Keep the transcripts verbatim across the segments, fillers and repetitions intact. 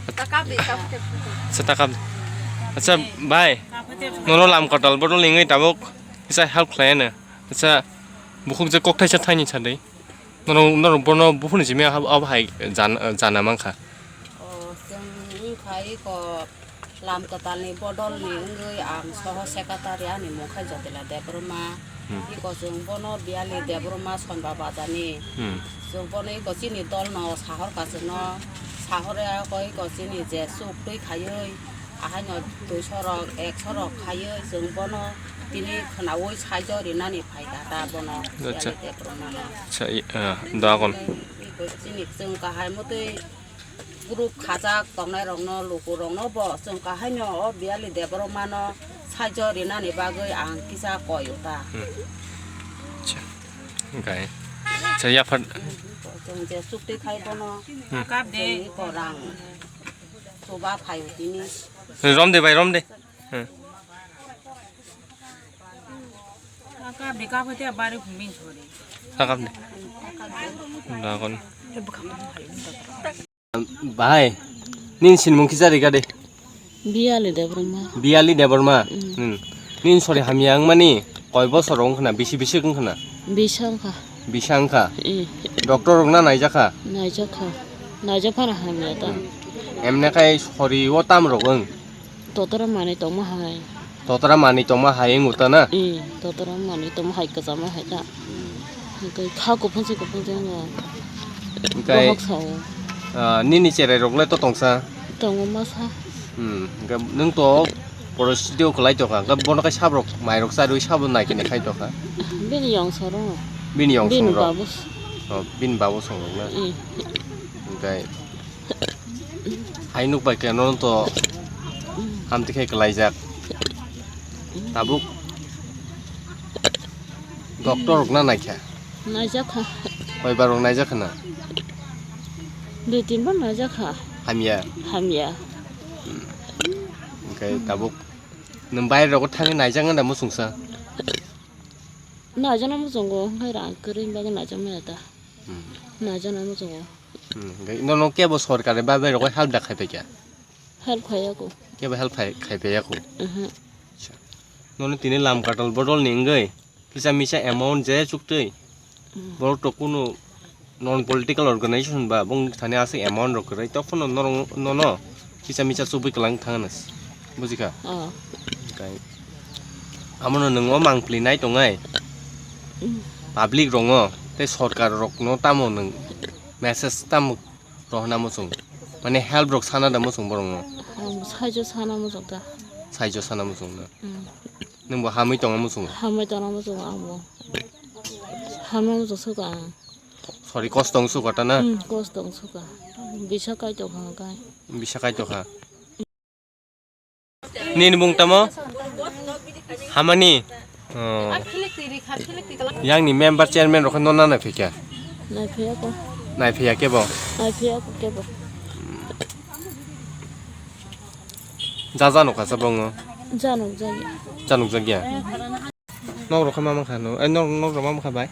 Acha, takap. Acha, bai. Nono lam katal bodol ningwi tabuk kisa help khlai ano. Acha, bukhuk je kok thaisa thaini sadwi. Norok, norok bono buphurni simi abo, abo hai jan-, jana mankha. O, chwng wngkha iko lam kwtalni bodolni wngwi ang soho secretary, ani mung khe Jotila Debbarma. Hmm. Iko chwng bono Biyali Debbarma Sonba Bazarni. Hmm. Chwng bono iko chini dolno sahor kachwkno sahorya, iko, iko chini je chuk twi khaiwi ahaino duiso rok, ekso rok khaiwi chwng bono tini khwnaui saijo rinani phaikha ta bono. Acha. Biyali Debbarmano. Acha, i, ah, doagon. Iko chini chwng kahai motwi group khajak tongnai rokno, luku rokno bo chwng kahaino o Biyali Debbarmano saijo rinani bagwi ang kisa koi o ta. Hmm. Acha. Gai. Acha, yaphar. Chwng je chukti khai bono. Hmm. Chwng iko rang chuba phai o tini. Rom de bai, rom de. Hmm. Sakap de. Dagon. Bahai, nini sinimung kisa rika de. Biyali Debbarma. Biyali Debbarma. Mm. Hmm. Nini sori hamya wngmani koi bosor wngkhna, bisi bisi wngkhna? Bisa wngkha. Bisa wngkha? Eh. Doctor rokna naijakha? Naijakha. Naijak phano hamya ta. Emne khai sori o tam rok wng? Totora manwi tongma hai. Totora manwi tongma hai wng uta na? Eh, totora manwi tongma hai kwchama hai ta. Hwnkhe kha kuphung se kuphung se wng. Hwnkhe, bohok sao. Ah, nini cherai rok le to tongsa? Tongo masa. Hmm, hwnkhe nwng to porositio kwlai tongkha. Hwnkhe bono khe sabrok mairok charwi sabo nai khe khai tongkha. Bini yong soro. Bini yong soro. Bini babu. Oh, bini babu song na. Eh. Hwnkhe Hai nuk bai khe nono to hamti khe kwlaijak. Tabuk doctor rok na naikha? Naijakha. Koi bar rok naijakha na? Dui tin bar naijakha. Hamya? Hamya. Hwnkhe tabuk nwng baire rogo thangwi naijak nanda muchungsa? Naijakna muchungo, hwnkhe rang kwrwi bagwi naijakmaya ta. Hmm. Naijakna muchungo. Hmm, hwnkhe nono kebo sorkar ni bagwi rokhe help da khai paikha? Help khaiya ko. Kebo help khai, khai paikha ko? Mhm. Acha. Nono tini lam katal bodol ni wngwi kisa misa amount je chuktwi. Hmm. Borok to kunu non political organization ba bong thani aswk amount rok kwrwi, tokphano norok, nono kisa misa chubui kwlang thangna, bujikha? Oh. Hwnkhe amono nwng o mangpli nai tongnai. Hmm. Public rongo tei sorkar rokno tamo nwng message tamo rohorna muchung? Mane help rok sana da muchung borokno? Ang saijo sana muchung ta. Saijo sana muchung na? Hmm. Nwng bo hamwi tongna muchung? Hamwi tongna muchung ang bo. Hamwi muchung suka ang. Sorry, kosto wng suka ta na? Hmm, kosto wng suka. Bisa kai tongkha kai. Bisa kai tongkha. Nini bung tamo? Hamani? Oh. Yang ni member chairman rok no nana phika? Nai phika ko. Nai phika kebo? Nai phika ko kebo. Ja ja nokha sa bongo? Ja nokjakya. Ja nokjakya? Nok rok khe ma mankha no? Eh, nok, nok rok ma mankha bai?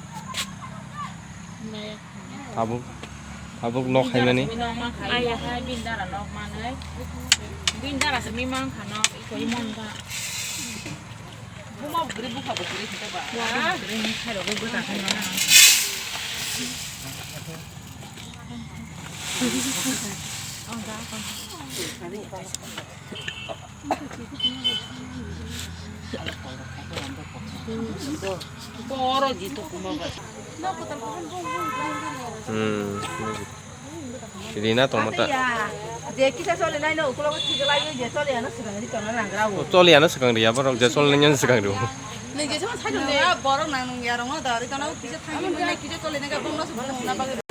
Tabuk, tabuk nok hai mani. Aya hai bin dara nok manai. Bin dara se mi mankha nok, iko i mon ba. Buma bugri bukha bugri kita ba. Bugri ni khai rok bukha khai no. Hmm. Rina tongmata. Je kisa chole nai no, ukulogo thik lai je chole ano swkang ri tongna nangra o. Chole ano swkang ri, aborok je chole nai swkang ri. Nung je chole sai nung ya, borok nang nung ya rong no da ri tongna kisa thang nai kisa chole nai ga bong no swkang na bagwi.